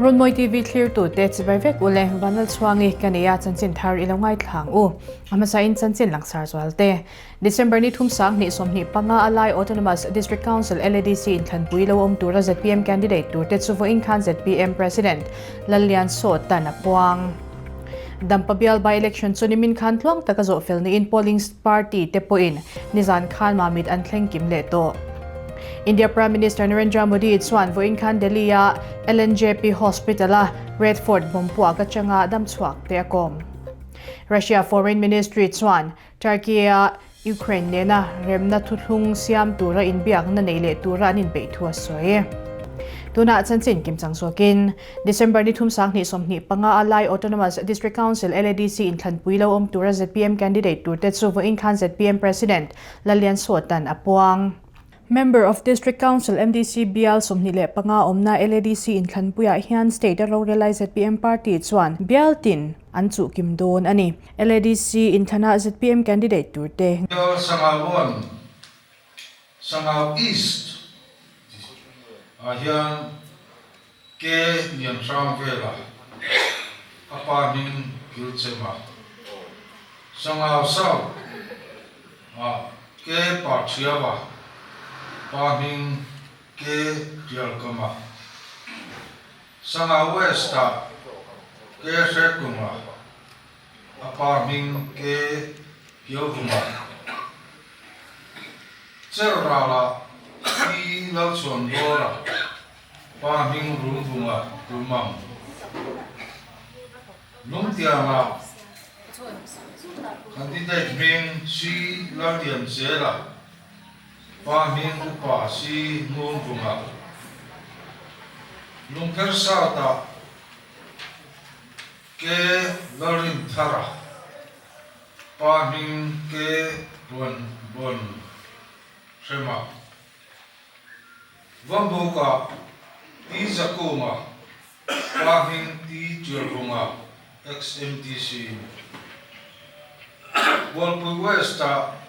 Runmawi TV thlirtute chibai vek ule Vanlalchhuangi ka nei a, chanchin thar i lo ngaithla ang u. A hmasain chanchin langsar zual te. December ni thum 2025 a Lai Autonomous District Council, LADC, inthlanpui lo awm tura zpm candidate turte chu vawiin khan zpm President Lallian Sawtan a puang. Dampa bial by-election chu nimin khan tluang taka zawh fel niin polling party te pawhin nizan khan mamit an thleng kim leh tawh. India Prime Minister Narendra Modi chuan vawiin khan Delhi-a LNJP Hospital-a Red Fort bomb puak atanga damchhuak te a kawm. Russia Foreign Ministry chuan Turkey-a Ukraine nena remna thuthlung siam tura inbiakna nei leh tura an inpeih thu a sawi. Tunah chanchin kimchang zawkin December ni thum 2025 a Lai Autonomous District Council, LADC, inthlanpui lo awm tura zpm candidate turte chu vawiin khan zpm President Lallian Sawtan a puang. Member of District Council, MDC, bial 25 awmna LADC inthlanpuiah hian state a rorelai zpm party chuan bial tin an chuh kim dawn a ni. LADC inthlana zpm candidate turte. Bial Sangau 1, Sangau East ah hian Ke Lianhrang vela a pa hming Kilchema, Sangau South ah Ke Parthiava pa hming Ke Tialkama, Sangau West ah Ke Hrekunga a pa hming Ke Kiauvunga, Chelrala Pi Lalchhuanbawra Pa hming Rumvunga Rumang Lungtianga Candidate hming Si Lallianzela Pa hming Upa Si Ngunvunga Lungkher South-ah Ke Lalrinthara Pa hming Ke Bon Bon Hrema. Vawmbuka Ti Zakunga, Pa hming Ti Tialvunga, XMTC, Bualpui West-ah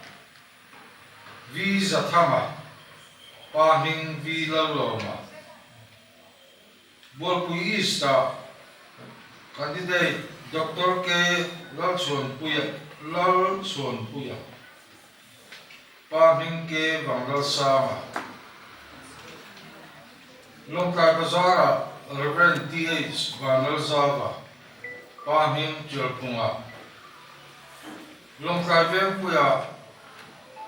V Zathanga, Pa hming V Lallawma, Bualpui East-ah Candidate Doctor K Lalchhuanpuia Lalchhuanpuia. Pa hming Ke Vanglalsanga, Lawngtlai Bazar-ah Rev. TH Vanlalzava, Pa hming Tialphunga, Lawngtlai Vengpuia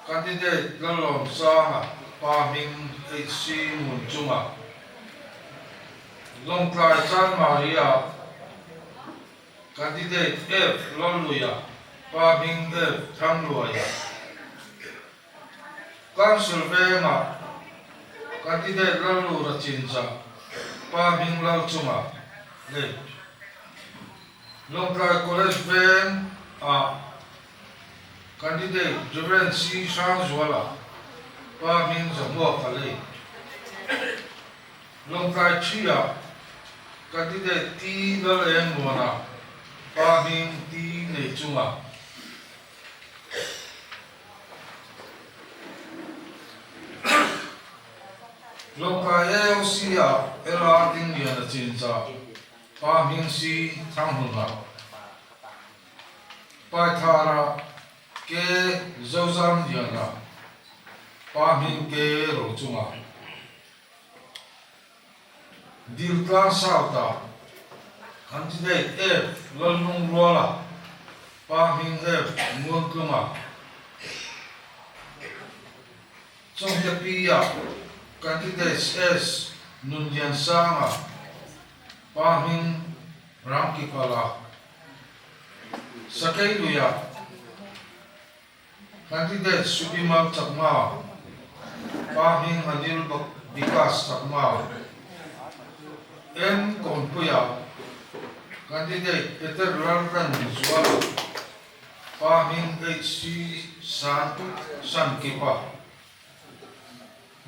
Candidate Lalawmsanga, Pa hming HC Ngunchunga, Lawngtlai Chanmari-ah Candidate F Lalluia, Pa hming F Thangluaia, Council Vengah Candidate Lallura Chinchah, Pa hming Lalchunga, leh Lawngtlai College Veng ah Candidate Rev C Hrangzuala, Pa hming Zahmuaka leh Lawngtlai Ṭhi-ah Candidate T Laleng Muana pa hming T nei chunga Lawngtlai AOC-ah LR Dingliana Chinchah pa hming C Thanghluna Paithara K Zozamliana pa hming K Rochunga. Diltlang South-ah Candidate F Lalnungruala, Pa hming F Muantlunga, Chawngte P-ah Candidates S Nunliansanga, Pa hming Ramkipala, Sakeiluiah Candidate Subimal Chakma, Pa hming Anil Vikas Chakma, M Kawnpuia, Candidate Peter Lalran Zuala, Pa hming HC San Sankipa,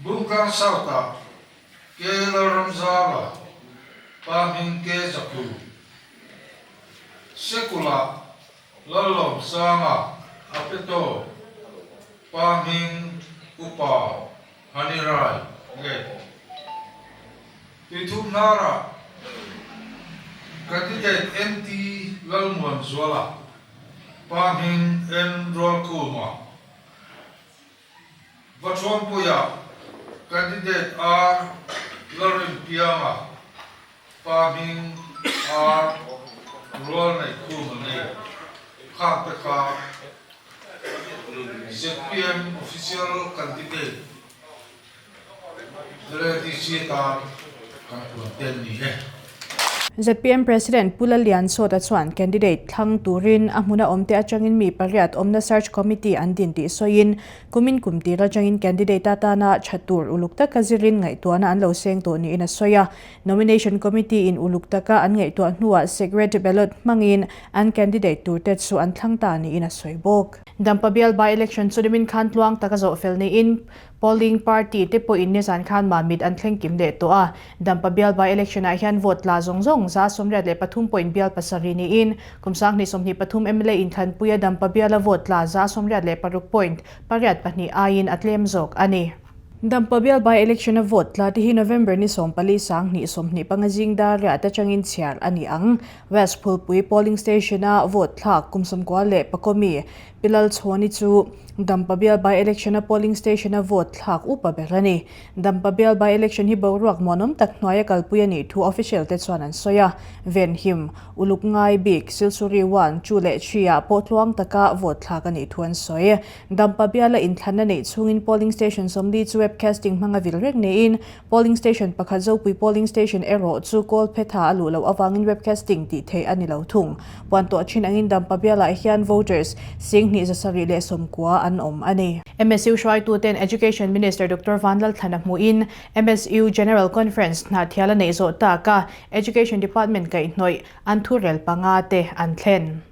Bungtlang South-ah K Lalramzala, Pa hming K Zakhu, Sekula Lallawmsanga a pe tawh, Pa hming Upa Hanirai leh Tuithum hnarah. Candidate NT Lalmuanzuala, Pa hming N Rualkhuma, Vaṭhuampuia, Candidate R Lalrinpianga, Pa hming R Rualneihkhuma ni. Khang te kha zpm Official Candidate LADC tan kan puan te an ni e. Zpm President Pu Lalliansawta chuan candidate thlang turin a hmuna awmte atangin mi pariat awmna search committee an din tih sawiin kumin kum tir atangin candidate atana tha tur uluk taka zirin ngaihtuahna an lo seng tawh niin a sawi a. Nomination committee in uluk taka an ngaihtuah hnuah secret ballot hmangin an candidate turte chu an thlang ta niin a sawi bawk. Dampa bial by-election chu nimin khan tluang taka zawh fel niin Polling party te pawhin nizan khan Mamit an thleng kim leh tawh a. Dampa bial by-election ah hian vote tla zawng zawng 133 point bial pasarih niin kum 2023 mla inthlanpuia Dampa biala vote tla 186 point pariat pahnih aiin a tlem zawk a ni. Dampa bial by-election a vote tla te hi November ni 14 2025 zing dar riah te atangin chhiar a ni ang. West Phulpui polling station a vote thlak kum 94 mi Pi Lalchhawni chu Dampa bial by-election a polling station a vote thlak upa ber a ni. Dampa bial by-election hi boruak muanawm tak hnuaia kalpui a nih thu official te chuan an sawi a. Venhim, uluk ngai bik, Silsuri one, two leh three ah pawh tluang taka vote thlak a nih thu an sawi. Dampa biala inthlanna neih chhungin polling station 40 chu webcasting hmanga vil reng niin polling station pakhat Zopui polling station erawh chu kawl phetha a luh loh avangin webcasting tih theih a ni lo thung. Puan tawh thin angin Dampa bialah hian voters 27,090 an awm a ni. MSU hruaituten Education Minister Doctor Vanlalthlana hmuhin MSU General Conference hnahthial a neih zawh taka Education Department kaihhnawih an thurel panga te an thlen.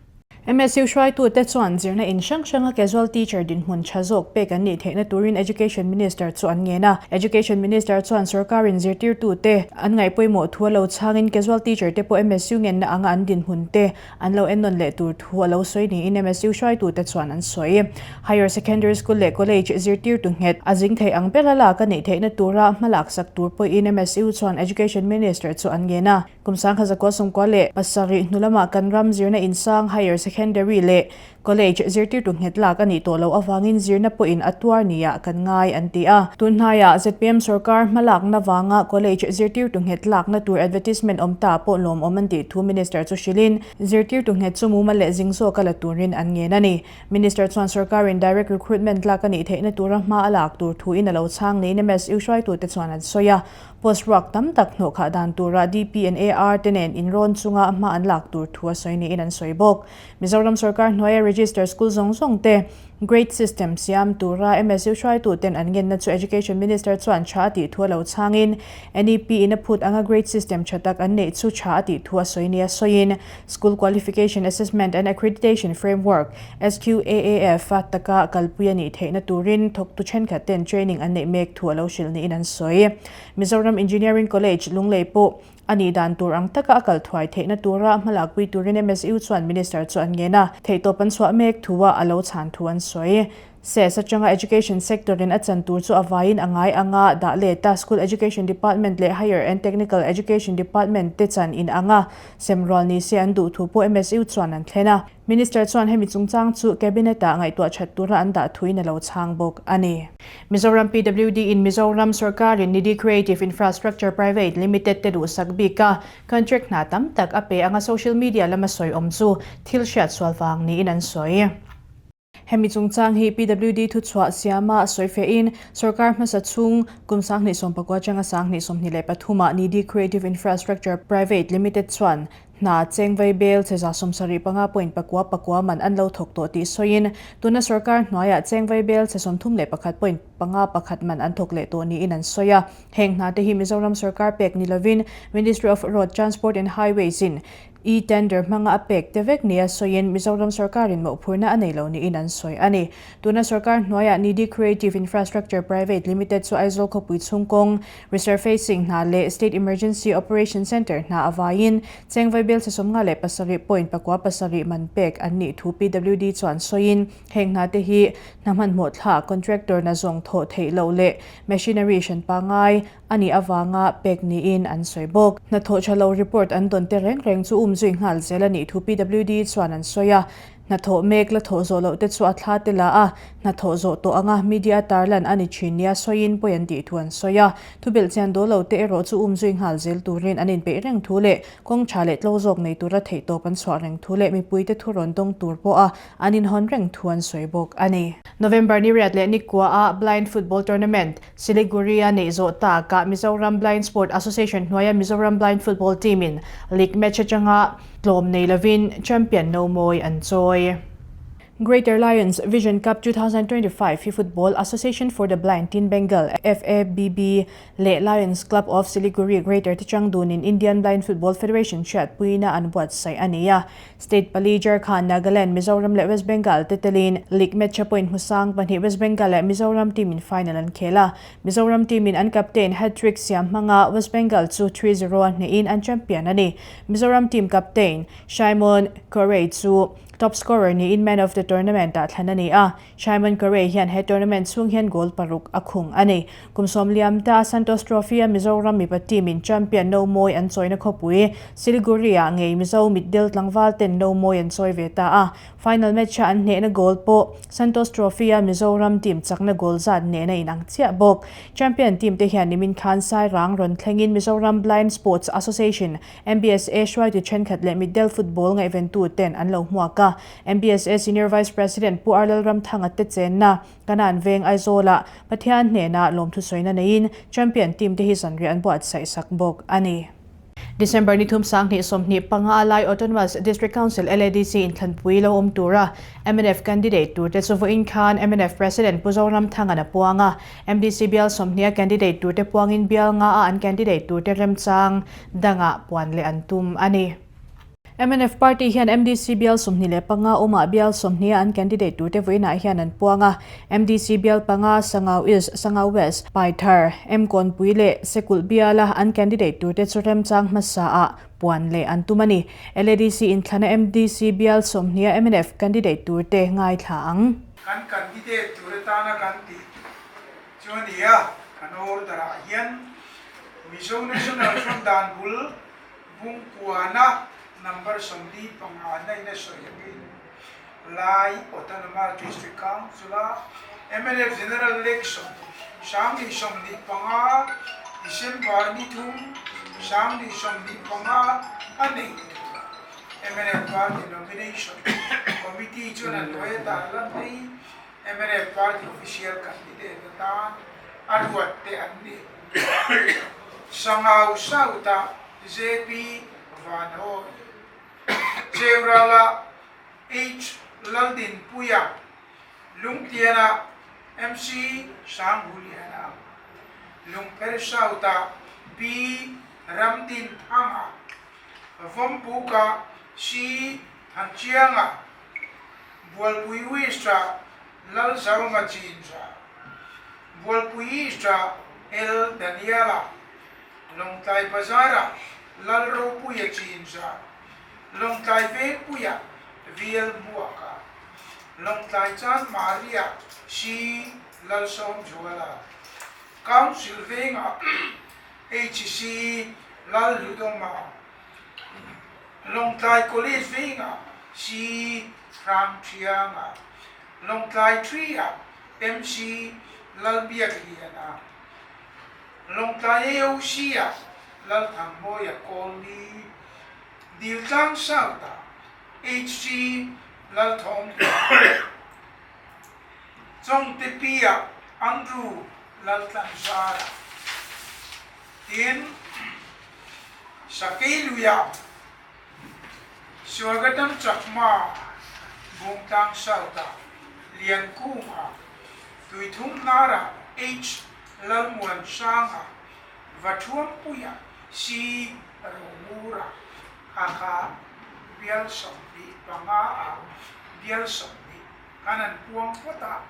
MSU hruaitute chuan zirna in hrang hranga casual teacher dinhmun tha zawk pek an nih theihna turin Education Minister chu an ngen a. Education Minister chuan sorkarin zirtirtute an ngaihpawimawh thu a lo chhangin casual teacher te pawh MSU ngenna anga an dinhmun te an lo ennawn leh tur thu a lo sawi niin MSU hruaitute chuan an sawi. Higher Secondary School leh College zirtirtu nghet a zing thei ang bera lak a neih theihna tura hma laksak tur pawhin MSU chuan Education Minister chu an ngen a. Kum 1997 hnu lamah kan ram zirna insang Higher Secondary leh College zirtirtu nghet lak a nih tawh loh avangin zirna pawhin a tuar nia kan ngai an ti a. Tun hnaiah zpm sorkar hmalakna vanga College zirtirtu nghet lakna tur advertisement awm ta pawh lawmawm an tih thu Minister chu hrilhin zirtirtu nghet chu mumal leh zing zawka la turin an ngen a ni. Minister chuan sorkarin direct recruitment lak a nih theihna tura hma a lak tur thuin a lo chhang niin MSU hruaitute chuan an sawi a. Post ruak tam tak hnawhkhah dan tura DP and AR te nen inrawn chunga hma an lak tur thu a sawi niin an sawi bawk. Mizoram sorkar hnuaia register school zawng zawng te grade system siam tura MSU hruaitu ten an ngenna chu Education Minister chuan tha a tih thu a lo chhangin NEP in a phut anga grade system tha tak an neih chu tha a tih thu a sawi nia sawiin School Qualification Assessment and Accreditation Framework, SQAAF, a taka kalpui a nih theihna turin thawktu thenkhat ten training an neih mek thu a lo hrilh niin an sawi. Mizoram Engineering College, Lunglei pawh a nih dan tur ang taka a kal thuai theihna tura hmalakpui turin MSU chuan Minister chu an ngen a, theihtawp an chhuah mek thu a a lo chhan thu an sawi. SES atanga Education sector in a chan tur chu a vaiin a ngai anga dah let a, School Education Department leh Higher and Technical Education Department te chan in anga semrual ni se an duh thu pawh MSU chuan an thlen a. Minister chuan hemi chungchang chu Cabinet ah ngaihtuah that tura an dah thuin a lo chhang bawk a ni. Mizoram PWD in Mizoram sorkarin Nidhi Creative Infrastructure Private Limited te duhsak bik a contract hna tam tak a pe anga social media lama sawi awm chu thil hriatsual vang niin an sawi. Hemi chungchang hi PWD thuchhuah siama sawi fehin sorkar hmasa chhung kum 2019 atanga 2023 ah Nidhi Creative Infrastructure Private Limited chuan hna cheng vai bel che 75 point pakua pakua man an lo thawk tawh tih sawiin tuna sorkar hnuaiah cheng vai bel che 31 point panga pakhat man an thawk leh tawh niin an sawi a. Heng hna te hi Mizoram sorkar pek ni lovin Ministry of Road Transport and Highways in E-tender hmanga a pek te vek nia sawiin Mizoram sorkarin mawhphurhna a nei lo niin an sawi a ni. Tuna sorkar hnuaiah Nidhi Creative Infrastructure Private Limited chu Aizawl khawpui chhung kawng, resurfacing hna leh State Emergency Operation Centre hna avaiin cheng vaibel che 57 point pakua pasarih man pek an nih thu PWD chuan sawiin heng hna te hi hna hmanhmawh thla contractor na zawng thawk. thawh theih loh leh machinery hran pangngai a nih avanga pek niin an sawi bawk. Hnathawh tha lo report an dawn te reng reng chu umzui nghal zel a nih thu PWD chuan an sawi a. Hnathawh mek la thawh zawh loh te chu a thla te la a, hnathawh zawh tawh anga media tarlan a ni thin nia sawiin pawi an tih thu an sawi a. Thubelh chian dawl lo te erawh chu umzui nghal zel turin an inpeih reng thu leh kawng tha leh tlo zawk nei tura theihtawp an chhuah reng thu leh mipuite thu rawn dawng tur pawha an inhawn reng thu an sawi bawk a ni. November ni riat leh ni kua-a Blind Football Tournament, Siliguri-a neih zawh takah Mizoram Blind Sport Association hnuaia Mizoram Blind Football Team-in league match atanga tlawm nei lovin champion no mawi an chawi. Greater Lions Vision Cup 2025 hi Football Association for the Blind Tin Bengal, FABB, leh Lions Club of Siliguri Greater te chang dunin Indian Blind Football Federation hriatpuina an buatsaih a ni a. State pali Jharkhand, Nagaland, Mizoram leh West Bengal te telin league match a point hmusang pahnih West Bengal leh Mizoram team in final an khel a. Mizoram team in an captain hat-trick siam hmanga West Bengal chu 3-0 a hnehin an champion a ni. Mizoram team captain Shimon Corey chu top scorer niin man of the tournament ah thlan a ni a. Shimon Corey hian he tournament chhung hian goal paruk a khung a ni. Kum sawmliam ta Santosh Trophy a Mizoram mipa team in champion no mawi an chawina khawpui Siliguri ah ngei Mizo mitdel tlangval ten no mawi an chawi ve ta a. Final match a an hnehna goal pawh Santosh Trophy a Mizoram team chakna goal zat nehna inang chiah bawk. Champion team te hian nimin khan Sairang rawn thlengin Mizoram Blind Sports Association, MBSA, hruaitu thenkhat leh mitdel football ngaihventu ten an lo hmuak a. MBSA Senior Vice President Pu R Lalramthanga te chenna Kanan veng Aizawlah Pathian hnenah lawmthu sawina neiin Champion team te hi zanriah an buatsaih sak bawk a ni. December ni thum 2025 a lai Autonomous District Council, LADC, inthlanpui lo awm tura mnf candidate turte chu vawiin khan mnf President Pu Zoramthanga'n a puang a. MDC bial sawmhnih a candidate turte puangin bial nga a an candidate turte remchang dangah puan leh an tum a ni. Mnf party hian MDC bial 25 awmah bial 20 a an candidate turte vawiinah hian an puang a. MDC bial panga Sangau East, Sangau West, Paithar, Mkawnpui leh Sekulh biala an candidate turte chu remchang hmasaah puan leh an tum a ni. LADC inthlana MDC bial 20 a mnf candidate turte ngaithla ang. Kan candidate tur atana kan tih chu a ni a, kan order ah hian Mizo National Front dan bul Bungkuana number 45 na in a sawi angin Lai Autonomous District Council-a mnf General Election 2025 December ni thum 2025 a neih tur mnf Party Nomination Committee chuan a hnuai a tarlan phei mnf Party Official Candidate atan a ruat te an ni. Sangau South-ah JP Vanhawi, Cheurala H Laldinpuia, Lungtiana MC Sanghuliana, Lungpher South-ah P Ramdinthanga, Vawmpuka C Thanchianga, Bualpui West-ah Lalzaruma Chinja, Bualpui East-ah L Daniela, Lawngtlai Bazar-ah Lalropuia Chinja, Lawngtlai Vengpuia VL Hmuaka, Lawngtlai Chanmari-ah C Lalsawmzuala, Council Vengah HC Lalhludawma, Lawngtlai College Vengah C Hrangthianga, Lawngtlai Tree-ah MC Lalbiakliana, Lawngtlai AOC-ah Lalthangmawia Kawlni, Diltlang South-ah HC Lalthawmliana, Chawngte Pi-ah Andrew Laltlanzara, tin Sakei Luiah Swagatam Chakma, Bungtlang South-ah Liankunga, Tuithum Hnara H Lalmuansanga, Vathuampuia C Romura, Hakha bial 25 ah bial 20 kan an puang phawt a.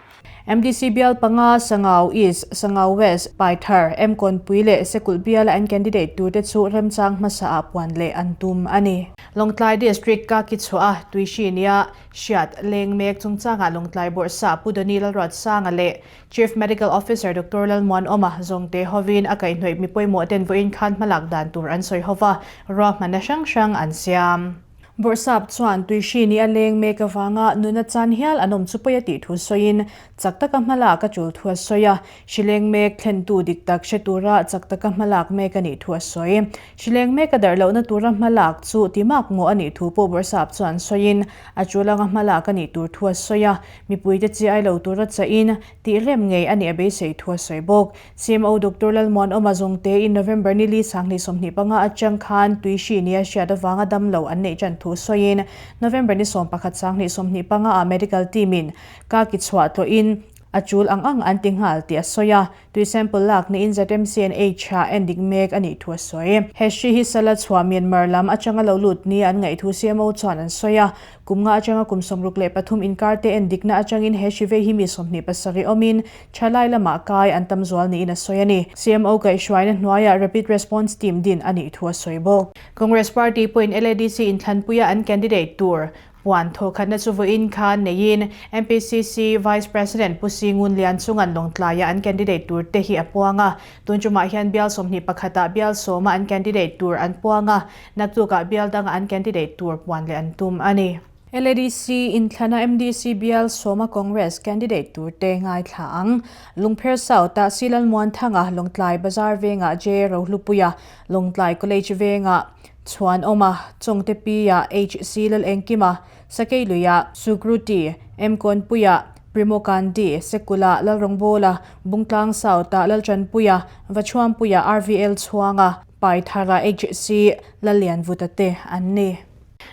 MDC bial panga, Sangau East, Sangau West, Paithar, Mkawnpui leh Sekulh biala an candidate turte chu remchang hmasaah puan leh an tum a ni. Lawngtlai District ka kichhuah a tuihri nia hriat leng mek chungchangah Lawngtlai Bawrhsa Pu Doni Lalruatsanga leh Chief Medical Officer Doctor Lalmuanawma zawngte hovin a kaihhnawih mi pawimawh ten vawiin khan hmalak dan tur an sawi hova, ruahmanna hrang hrang an siam. Bawrhsap chuan tuihri ni a leng mek avanga nuna chan hial an awm chu pawi a tih thu sawiin chak taka hmalak a tul thu a sawi a, hrileng mek thlentu dik tak hre tura chak taka hmalak mek a nih thu a sawi. Hrileng mek a darh lohna tura hmalak chu timak mawh a nih thu pawh Bawrhsap chuan sawiin a tul anga hmalak a nih tur thu a sawi a, Mipuite chi ai lo tura chahin tih rem ngei a nih a beisei thu a sawi bawk. CMO Doctor Lalmuanawma zawngte in November ni li sanghnih 25 atang khan tuihri nia hriat avanga damlo an neih tan thu sawiin November ni 11 sanghnih 25 ah medical team in ka ki chhuah tlawhin a chul ang ang an ti nghal tih a sawi a. Tui sample lak niin ZMCNH ah endik mek a nih thu a sawi. He hri hi sala chhuah Myanmar lam atanga lo lut nia an ngaih thu CMO chuan an sawi a. Kum nga atanga kum 63 inkar te endikna atangin he hri vei hi mi 27 awmin thalai lamah kai an tam zual niin a sawi a ni. CMO kaihhruaina hnuaiah Rapid Response Team din a nih thu a sawi bawk. Congress Party pawhin LADC inthlanpuia an candidate tur Puan thawkhatna chu vawiin khan neiin MPCC Vice President Pu Singun Lian chungan Lawngtlaia an candidate tur te hi a puang a. Tun tumah hian bial 21 ah bial sawma an candidate tur an puang a, naktukah bial danga an candidate tur puan leh an tum a ni. LADC inthlana MDC bial sawma Congress candidate tur te ngaithla ang. Lungpher South ah Silalmuanthanga, Lawngtlai Bazar vengah J Rohlupuia, Lawngtlai College vengah Chhuanawma, Chawngte Pi-ah HC Lalengkima, Sakeiluiah Sukruti, Mkawnpuiah Primo Kandi, Sekulah Lalrawngbawla, Bungtlang South-ah Lalchanpuia, Vachuampuiah RVL Chhuanga, Paithara HC Lallianvuta te an ni.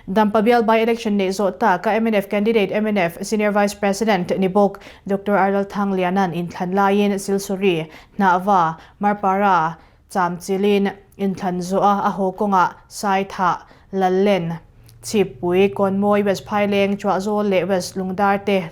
Dampa bial by-election neih zawh tak a mnf candidate mnf Senior Vice President ni bawk Doctor Arnold Thangliana'n inthlan laiin Silsuri, Hnahva, Marpara, Chamchilin inthlan zawha a haw kawngah Saithah, Lallen, Chhippui, Kawnmawi, West Phaileng, Chuahzawl leh West Lungdar te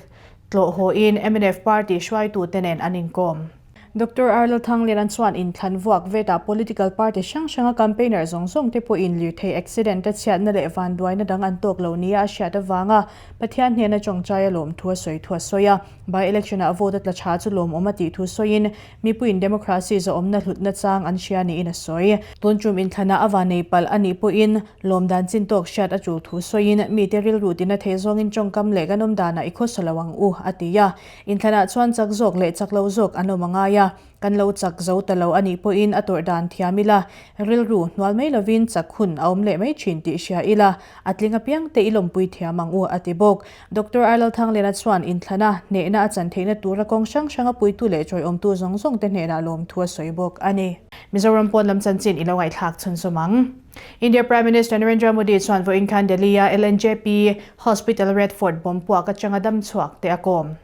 tlawh hawhin mnf party hruaitute nen an inkawm. Doctor Arnold Thanglianan chuan inthlan vuak vetah political party hrang hranga campaigner zawng zawng te pawhin lirthei accident a chhiatna leh vanduaina dang an tawk lo nia a hriat avanga Pathian hnena tawngtai a lawm thu a sawi thu a sawi a. By-election ah vote a tla tha chu lawmawm a tih thu sawiin Mipuiin democracy zawhawmna hlutna chang an hria niin a sawi. Tun tum inthlanah a vanei palh a nih pawhin lawm dan chin tawk hriat a tul thu sawiin mite rilru tina thei zawngin tawngkam leh kan awm danah i khawsa lo ang u, a ti a. Inthlanah chuan chak zawk leh chak lo zawk an awm a ngai a, kan lo chak zo ta lo a nih pawhin a tawrh dan thiam ila, rilru hnual mai lovin chak hun a awm leh mai thin tih hria ila, a tling apiang te i lawmpui thiam ang u, a ti bawk. Doctor Arlal Thangliana chuan inthlana hnehna a chan theihna tura kawng hrang hranga puitu leh chawiawmtu zawng zawng te hnenah lawmthu a sawi bawk a ni. Mizoram pawn lam chanchin i lo ngaihthlak chhunzawm ang. India Prime Minister Narendra Modi chuan vawiin khan Delhi-a LNJP Hospital Red Fort bomb puak atanga dam chhuak te a kawm.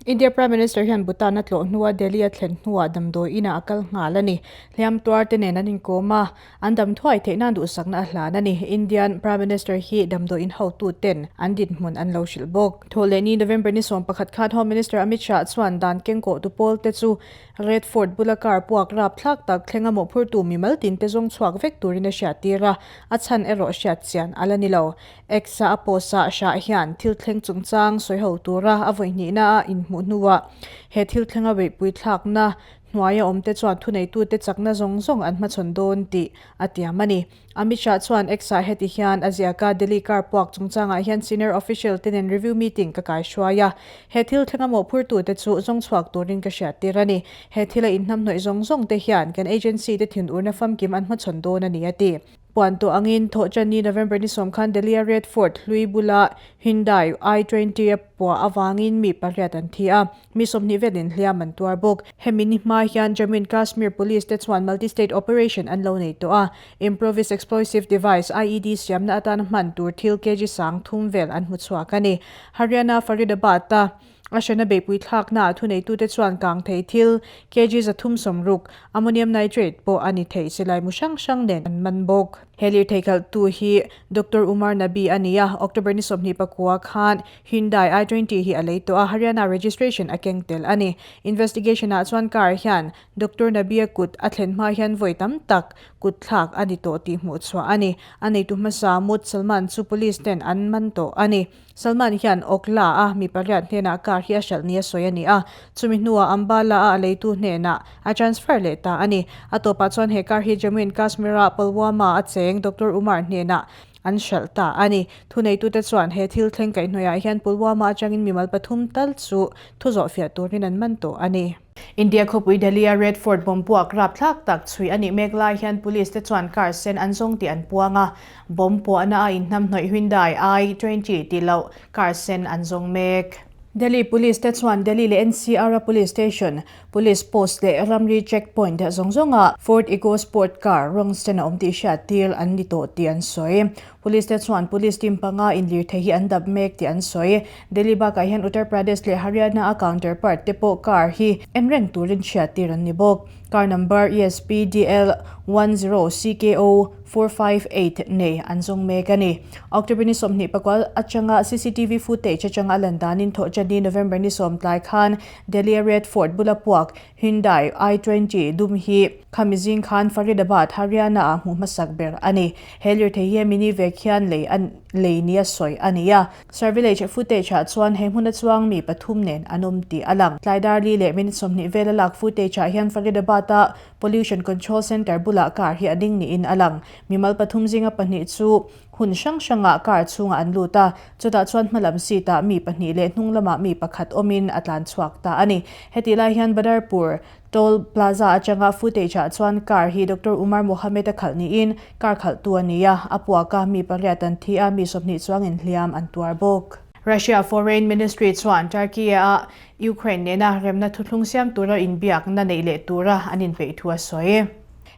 India Prime Minister hian Bhutan a tlawh hnua Delhi a thlen hnuah damdawi inah a kal nghal a ni. Hliam tuar te nen an inkawm a, an dam thuai theih nan duhsakna a hlan a ni. Indian Prime Minister hi damdawi in hotu ten an dinhmun an lo hrilh bawk. Thawhlehni November ni 11 khan Home Minister Amit Shah chuan dan kengkawh tu pawl te chu Red Fort bula car puak rapthlak tak thlenga mawhphurtu mimal tin te zawng chhuak vek turin a hriattir a, a chhan erawh hriat chian a la ni lo. X-a a post ah Shah hian thil thleng chungchang sawi ho tura a vawihnihna a inhmuh hnuah he thil thlenga beihpui thlakna hnuaia awmte chuan thuneitute chakna zawng zawng an hmachhawn dawn tih a tiam a ni. Amit Shah chuan X-ah heti hian a ziak a, Delhi car puak chungchangah hian senior official te nen review meeting ka kaihruai a, he thil thlenga mawhphurtute chu zawng chhuak turin ka hriattir a ni. He thila inhnamhnawih zawng zawng te hian kan agency te thinurna famkim an hmachhawn dawn a ni, a ti. Puan tawh angin Thawhṭanni November ni sawm khan Delhi-a Red Fort hlui bula Hyundai i twenty a puah avangin mi pariat an thi a, mi 20 velin hliam an tuar bawk. Hemi ni hma hian Jammu and Kashmir Police te chuan multi-state operation an lo nei tawh a, Improvised Explosive Device, IED, siamna atana hman tur thil kg sang thum vel an hmu chhuak a ni. Haryana Faridabad-a. A hrena beihpui thlaknaah thuneitute chuan kang thei thil kg 360, ammonium nitrate, pawh a ni thei silai mu hrang hrang nen an man bawk. He lirthei khalhtu hi Doctor Umar Nabi a ni a, October ni 29 khan Hyundai i 20 hi a lei tawh a, Haryana registration a keng tel a ni. Investigation ah chuan car hian Doctor Nabi-a kut a thlen hma hian vawi tam tak kut thlak a ni tawh tih hmuh chhuah a ni. A neitu hmasa Mut Salman chu police ten an man tawh a ni. Salman hian Okhla a mi pariat hnenah car hi a hralh nia sawi a ni a, chumi hnuah Ambala a a leitu hnenah a transfer leh ta a ni. A tawpah chuan he car hi Jammu and Kashmir-a Pulwama a cheng Doctor Umar hnenah an hralh ta a ni. Thuneitute chuan he thil thleng kaihhnawihah hian Pulwama atangin mimal pathum tal chu thu zawhfiah turin an man tawh a ni. India khawpui Delhi-a Red Fort bomb puak rapthlak tak chhui a nih mek lai hian police te chuan car sen an zawng tih an puang a, bomb puahna a inhnamhnawih Hyundai i 20 tih loh car sen an zawng mek. Delhi Police te chuan Delhi leh NCR-a police station, police post leh ramri check point zawng zawnga Ford Eco Sport car rawng sen a awm tih hriat tir an ni tawh tih an sawi. Police te chuan police team panga inlirthei hi an dap mek tih an sawi. Delhi bakah hian Uttar Pradesh leh Haryana a counterpart te pawh car hi en reng turin hriattir an ni bawk. Car number ESPDL 10 CKO 458 nei an zawng mek a ni. October ni 24 atanga CCTV footage atanga a lan danin thawhṭanni November ni 10 tlai khan Delhi Red Fort bula puak Hyundai i 20 dum hi khami zing khan Faridabad, Haryana ah hmuh hmasak ber a ni. He lirthei hi mini vek hian lei a lei nia sawi a ni a. Surveillance footage ah chuan he hmuna chuang mi pathum nen an awm tih a lang. Tlai dar li leh minute 20 vel a lak footage ah hian Faridabad a Pollution Control Centre bulah car hi a ding niin a lang. Mimal pathum zinga pahnih chu hun hrang hrangah car chhungah an lut a, chutah chuan hmalam seat ah mi pahnih leh hnung lamah mi pakhat awmin a tlan chhuak ta a ni. Hetih lai hian Badarpur Toll Plaza atanga footage ah chuan car hi Doctor Umar Mohammed a khalh niin car khalhtu a ni a, a puak a, mi pariat an thi a, mi 20 chuangin hliam an tuar bawk. Russia Foreign Ministry chuan Turkey a Ukraine nena remna thuthlung siam tura inbiakna neih leh tura an inpeih thu a sawi.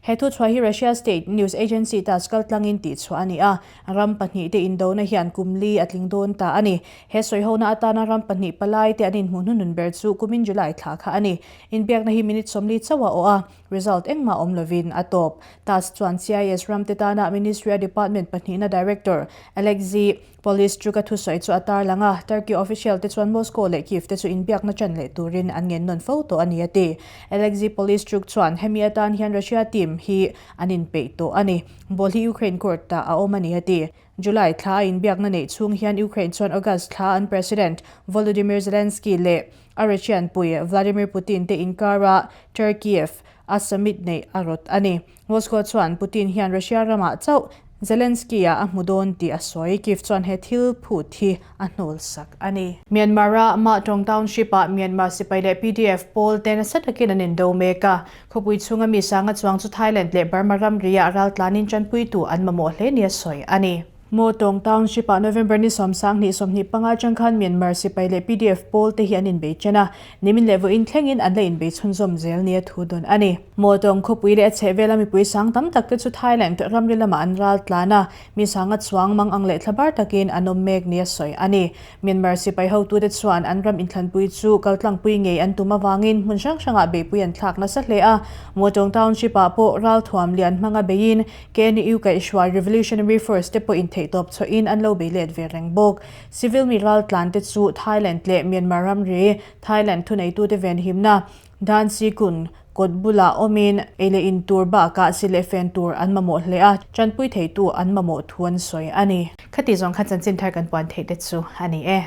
He thuchhuah hi Russia state news agency TASS kaltlangin tihchhuah a ni a, ram pahnih te indona hian kum li a tling dawn ta a ni. He sawihona atana ram pahnih palai te an inhmuh hnuhnun ber chu kumin July thla kha a ni. Inbiakna hi minute 40 chauh a awh a, result engmah awm lovin a tawp. TASS chuan CIS ram te tana Ministry-a department pahnihna director Alexei Polishchuk a thusawi chu a tarlang a, Turkey official te chuan Moscow leh Kyiv te chu inbiakna chan leh turin an ngen nawn fo tawh a ni a ti. Alexei Polishchuk chuan hemi atan hian Russia team hi an inpeih tawh a ni. Ball hi Ukraine court ah a awm a ni a ti. July thla a inbiakna neih chhung hian Ukraine chuan August thla an President Volodymyr Zelensky leh a Russian pui Vladimir Putin te inkara Turkiev a summit neih a rawt a ni. Moscow chuan Putin hian Russia ramah chauh Zelensky-a a hmu dawn tih a sawi. Kyiv chuan he thil phut hi a hnawl sak a ni. Myanmar-a Mahtawng Township-ah Myanmar sipai leh PDF pawl te nasa takin an indo mek a. Khawpui chhunga mi sanga chuang chu Thailand leh Burma ramri-ah raltlanin tanpuitu an mamawh hle nia sawi a ni. Mahtawng Township-ah November ni 10 25 atang khan Myanmar sipai leh PDF pawl te hi an inbei chen a, nimin leh vawiin thlengin an la inbei chhunzawm zel nia thu dawn a ni. Mahtawng khawpui leh a chhehvela mipui sang tam tak te chu Thailand ramri lamah an ral tlan a, mi sanga chuang mang ang leh thlabar takin an awm mek nia sawi a ni. Myanmar sipai hotute chuan an ram inthlanpui chu kaltlangpui ngei an tum avangin hmun hrang hrangah beihpui an thlak nasa hle a, Mahtawng Township-ah pawh ralthuam lian hmanga beiin KNU kaihhruai Revolutionary Force te pawhin theihtawp chhuahin an lo bei let ve reng bawk. Civil mi raltlan te chu Thailand leh Myanmar ramri, Thailand thuneitute venhimna, Dan Sikun kawt bulah awmin ei leh in tur bakah si leh fen tur an mamawh hle a, tanpui theitu an mamawh thu an sawi a ni. Khati zawng kha chanchin thar kan puan theih te chu a ni e.